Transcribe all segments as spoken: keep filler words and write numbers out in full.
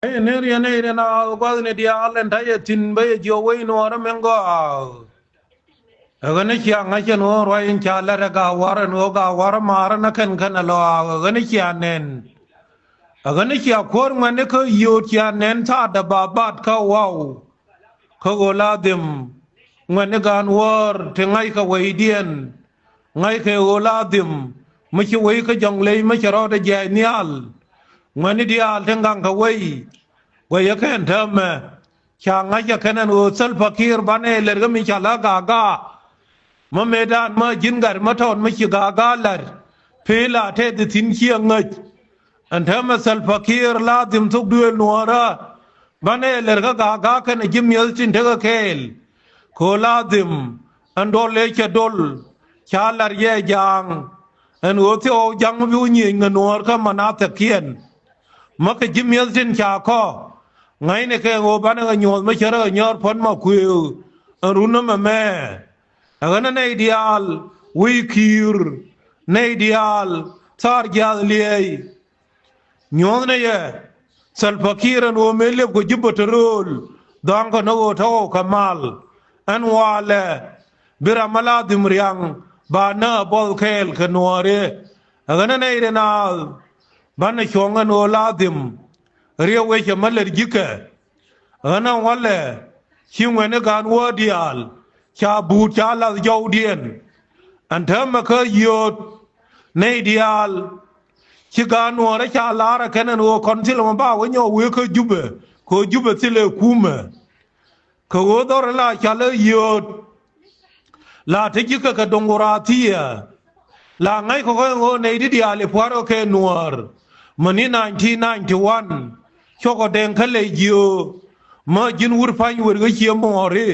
Ni riɛn ni riɛn a gua̱thni diaal ɛn ta̱yɛ thi̱n bä yɛ jiɔ wec nuɔɔrä min gɔaa. Ɛ ɣän cia ŋa̱c ɛn ɣöö ruac in ca lät ɛ Gaawarä ɛn ɣöö Gaawarä maarä nä kɛn kɛn ɛ lɔ a ɣän cia nɛn. Ɛ ɣän cia kuäär ŋuɛ̈tni kä yio̱o̱t cia nɛn thaatdä ba bat kä waw. Kä ɣöö la dhim ŋuɛ̈tni gaan wäär ti ŋa̱ckɛ wecdiɛn. Ŋa̱ckɛ ɣöö la dhim mi ci wec kä Jɔŋley mi cɛ rɔɔdɛ jiaac nhial. Ŋuɛ̈tni diaal ti ŋa̱ckɛ wec. Guɛcɛ kɛn täämɛ ca ŋa̱ckɛ kɛn ɛn ɣöö Salva Kiir banɛ lɛr kä mi ca la Gaagaa. Mi mëëdan mi ji̱n gat mi tɔt mi ci Gaagaa la̱t pee la tɛth thi̱n ciɛ ŋäc. Ɛn täämɛ Salva Kiir la dhim thok duëël nuɔ̱ɔ̱rä. Banɛ lɛr kä Gaagaa kɛnɛ ji̱ mi̱eth tin tekɛ kɛɛl. Kɛ ɣöö la dhim ɛn duɔl ëë cɛ dol ca la̱r yɛ ja̱a̱ŋ. Ɛn ɣöö thiɔɔk ja̱ŋ mi bi wä nyiëëny ŋɛ nuɔ̱ɔ̱r kä manathɛkiɛn. Mä kɛ ji̱ mi̱eth tin ca kɔ ŋa̱cnikɛ ɣöö banɛ kɛ nyuɔ̱th mi cärä kɛ nyäär puɔ̱n ma kuëë. Ɛn run ɛmɛ mɛ ɛ ɣän ɛ nɛy diaal wec Kiir, nɛy diaal thaar jiaath liɛɛy. Nyuɔ̱thni yɛ Salva Kiir ɛn ɣöö mëë liep kɛ ji̱ bä te rööl dhɔaŋkɛ ni ɣöö tɔ̱ ɣɔw kɛ mal. Ɛn walɛ bi ram mi la dhim riaŋ ba nä buɔth kɛɛl kɛ nuɔɔri. Ɛ ɣän ɛ nɛy ri naath banɛ cuɔ̱ŋ ɛn ɣöö la dhim riɛw wecɛ mi lät ji̱kɛ. Ɣän ɛ walɛ ci ŋuɛ̈tni gaan wäär diaal ca buut ca lath jɔwdiɛn. Ɛn täämɛ kä yio̱o̱t nɛy diaal ci gaan nuɔɔrä ca la̱r ɛ kɛn ɛn ɣöö kɔn thilɛ mɔ ba wä nyɔk wëë kä Jubɛ kɛ ɣöö Jubɛ thilɛ kumɛ. Kɛ ɣöö dhɔr la cɔal i̱ yio̱o̱t la te ji̱ kɛ kɛ doŋ wä raathiɛ. La ŋa̱c kɔk ɛn ɣöö nɛy ti diaal i̱ pua̱r kɛ kɛ nuäär. Mäni nineteen ninety-one cɔkɔ dɛŋ kä lɛy jiöö. Mä ji̱n wur pa̱ny wër ɣä cie muɔɔri.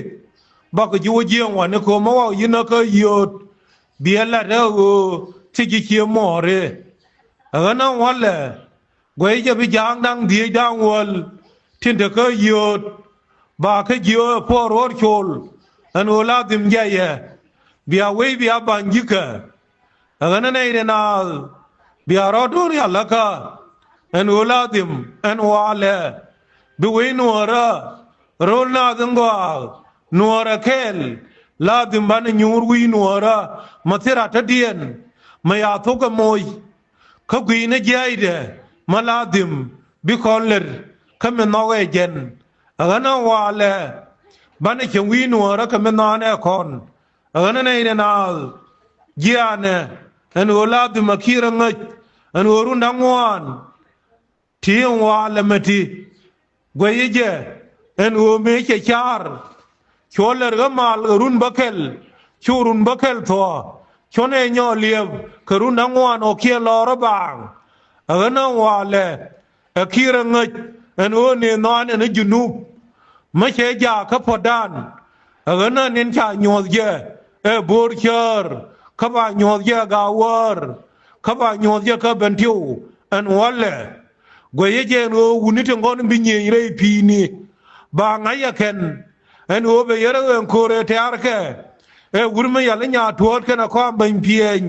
Bakɔ ji̱ wä jiɛɛŋ wa̱ni kööm mä waw yi̱n ɣä kä yio̱o̱t. Biɛ lat ɛ ɣöö ti ji̱ cie muɔɔri. Ɛ ɣän ɛ walɛ guɛc jɛ bi ja̱a̱ŋ da̱ŋ dhieec da̱ŋ wäl tin te kä yio̱o̱t. Ba kä jiöö ɛ puɔɔr ruɔ̱ɔ̱r col ɛn ɣöö la dhim jiayɛ. Bia wec bia ba̱ny ji̱kɛ. Ɛ ɣän ɛ nɛy ri naath bia rɔɔd do̱r yaläkä. Ɛn ɣöö la dhim ɛn walɛ bi wec nuɔ̱ɔ̱rä. Ro̱l naath in gɔaa nuɔ̱ɔ̱rä kɛɛl. La dhim banɛ nyuur wi̱i̱ nuɔ̱ɔ̱rä. Mä thira tädiɛn mä ya thok ɛ moc. Kä gui̱i̱ni jiɛcdɛ mä la dhim bi kɔn lɛr kä mi nhɔk ɛ jɛn. Ɛ ɣän ɛ walɛ banɛ cieŋ wi̱i̱ nuɔ̱ɔ̱rä kɛ mi nhɔaanɛ kɔn. Ɛ ɣän ɛ nɛy ri naath jiaanɛ ɛn ɣöö la dhim ɛ Kiir ɛ ŋäc ɛn ɣöö run da̱ŋ ŋuan. Ti ɛn walɛ mɛ ti guɛcä jɛ ɛn ɣöö mëë cɛ ca̱r. Cuɔ lɛr ɣä mal kɛ run bäkɛl cu run bäkɛl thuɔ̱ɔ̱. Cuɔ̱n ɛ nyɔɔk liɛp kɛ run da̱ŋ ŋuan ɔ kiɛ lɔɔr ɛ baaŋ. Ɛ ɣän ɛ walɛ ɛ Kiir ɛ ŋäc ɛn ɣöö ni nhɔaanɛ ni Junub. Mä cɛ jaak kä puɔ̱tdan. Ɛ ɣän ɛ niɛn ca nyuɔ̱th jɛ ɛ Bo̱o̱r Cäär. Kä ba nyuɔ̱th jɛ Gaawäär. Kä ba nyuɔ̱th jɛ kä Bɛntiu ɛn walɛ. Guɛcä jɛ ɛn ɣöö wutni tin kɔn bi nyiëëny rɛy pi̱i̱ni. Ba ŋa̱c ɛ kɛn ɛn ɣöö bɛ yɛr ɛ ɣöö ɛn ko̱r ɛ tɛ̈rkɛ. Ɛ wur mi yal i̱ nyaa tuɔ̱ɔ̱t kɛn ɛ kɔam bäny piɛny.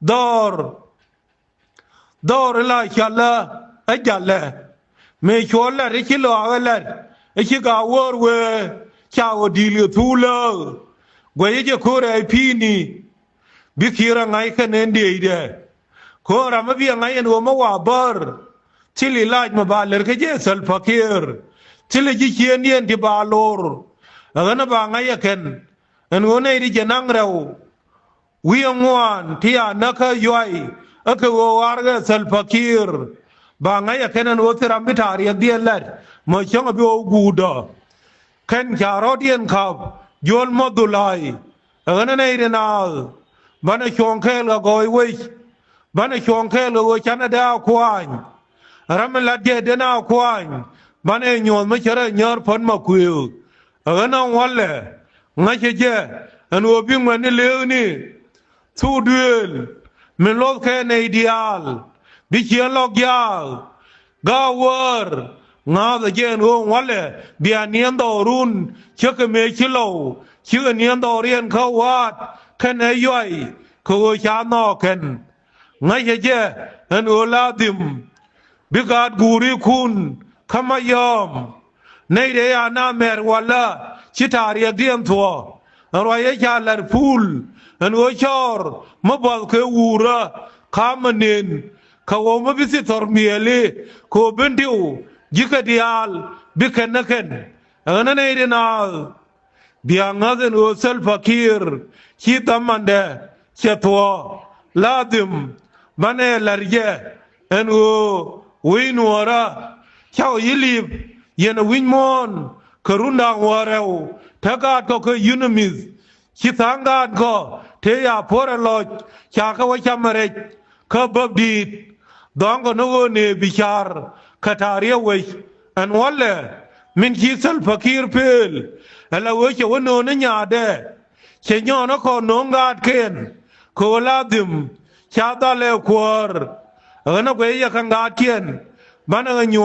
Dhɔr dhɔr ila cɔalä ɛ jalɛ. Mëë cuɔ lɛt i̱ ci lɔaakä lɛt i̱ ci Gaawäär wee ca ɣöö di̱i̱l kɛ thuulä. Guɛcä jɛ ko̱r ɛ pi̱i̱ni. Bi Kiir ɛ ŋa̱c kɛn ɛn diecdɛ. Ko̱r ram mi bi ɛ ŋa̱c ɛn ɣöö mi wa bär. Thil ilac mi ba lɛr kä jɛ Salva Kiir. Thil i̱ ji̱ ciëëndiɛn ti ba lor. Ɛ ɣän ɛ ba ŋa̱c ɛ kɛn ɛn ɣöö nɛy ti jɛ naŋ rɛw. Wi̱i̱ ɛ ŋuan ti a näk kä yuay. Ɛ kɛ ɣöö ɣa̱r ɣɛ Salva Kiir. Ba ŋa̱c ɛ kɛn ɛn ɣöö thil ram bi ta̱a̱ riɛkdiɛn la̱t mɔ cäŋ ɛ bi ɣöö guutdɔ. Kɛn ca rɔ̱diɛn ka̱p juɔ̱l mɔ dhulay. Ɛ ɣän ɛ nɛy ri naath banɛ cuɔ̱ɔ̱ŋ kɛɛl kɛ gɔɔy wec. Banɛ cuɔ̱ɔ̱ŋ kɛɛl kɛ ɣöö canɛ dee a kuaany. Ram mi lat jɛ den a kuaany. Banɛ nyuɔ̱th mi cärɛ nyäär puɔ̱t ma kuëë. Ɛ ɣän ɛ walɛ ŋa̱cä jɛ ɛn ɣöö bi ŋuɛ̈tni leekni. Thuk duëël min luɔ̱thkɛ nɛy diaal bi ciɛŋ lɔk jaak. Gaawäär ŋa̱a̱thä jɛ ɛn ɣöö walɛ bia niɛn dhɔɔrun. Cä kɛ mëë ci lɔw cikɛ niɛn dhɔɔriɛn kä wa̱a̱t kɛnɛ yuay kɛ ɣöö ca nhɔɔk kɛn. Ŋäcä jɛ ɛn ɣöö la dhim bi gaat guurikun Kä Mayɔm, nɛy dee ya na mɛr walä ci ta̱a̱ riɛkdiɛn thuɔ̱ɔ̱. Ɛn ruac ëë ca la̱r puul ɛn ɣöö cɔɔr mi buɔth kɛ wuurä ka̱m mi nen. Kɛ ɣöö mi bi thith thɔr miɛɛli kɛ ɣöö Bentiu ji̱ kɛ diaal bi kɛn ni kɛn. Ɛn ɣän nɛy dee naath bia ŋäth ɛn ɣöö Salva Kiir ci dhamandɛ cɛ thuɔ̱ɔ̱. Ladhim banɛ la̱r jɛ ɛn ɣöö wec nuɔɔrä cakɔ yi liip yɛn ɛ wi̱c muɔ̱ɔ̱n kɛ run da̱ŋ wäl rɛw. Te gaatkɔ kɛ UNMISS ci tha̱a̱ŋ gaatkɔ te ya puɔ̱rɛ lɔc ca kɛ wä cam rɛc. Kä bäp di̱i̱t dhɔ̱ŋkɔ ni ɣöö nëë bi ca̱r kɛ ta̱a̱ riɛw wec. Ɛn wälɛ min ci Salva Kiir pëël ɛ la ɣöö cɛ wä nööŋ ni nyaatdɛ. Cɛ nyɔɔn ɛ kɔn nööŋ gaatkiɛn kɛ ɣöö la dhim ca dhalɛ kuäär. Ɣän ɛ guɛy yɛ kɛn gaatkiɛn banɛ ɣä nyuɔ̱ɔ̱n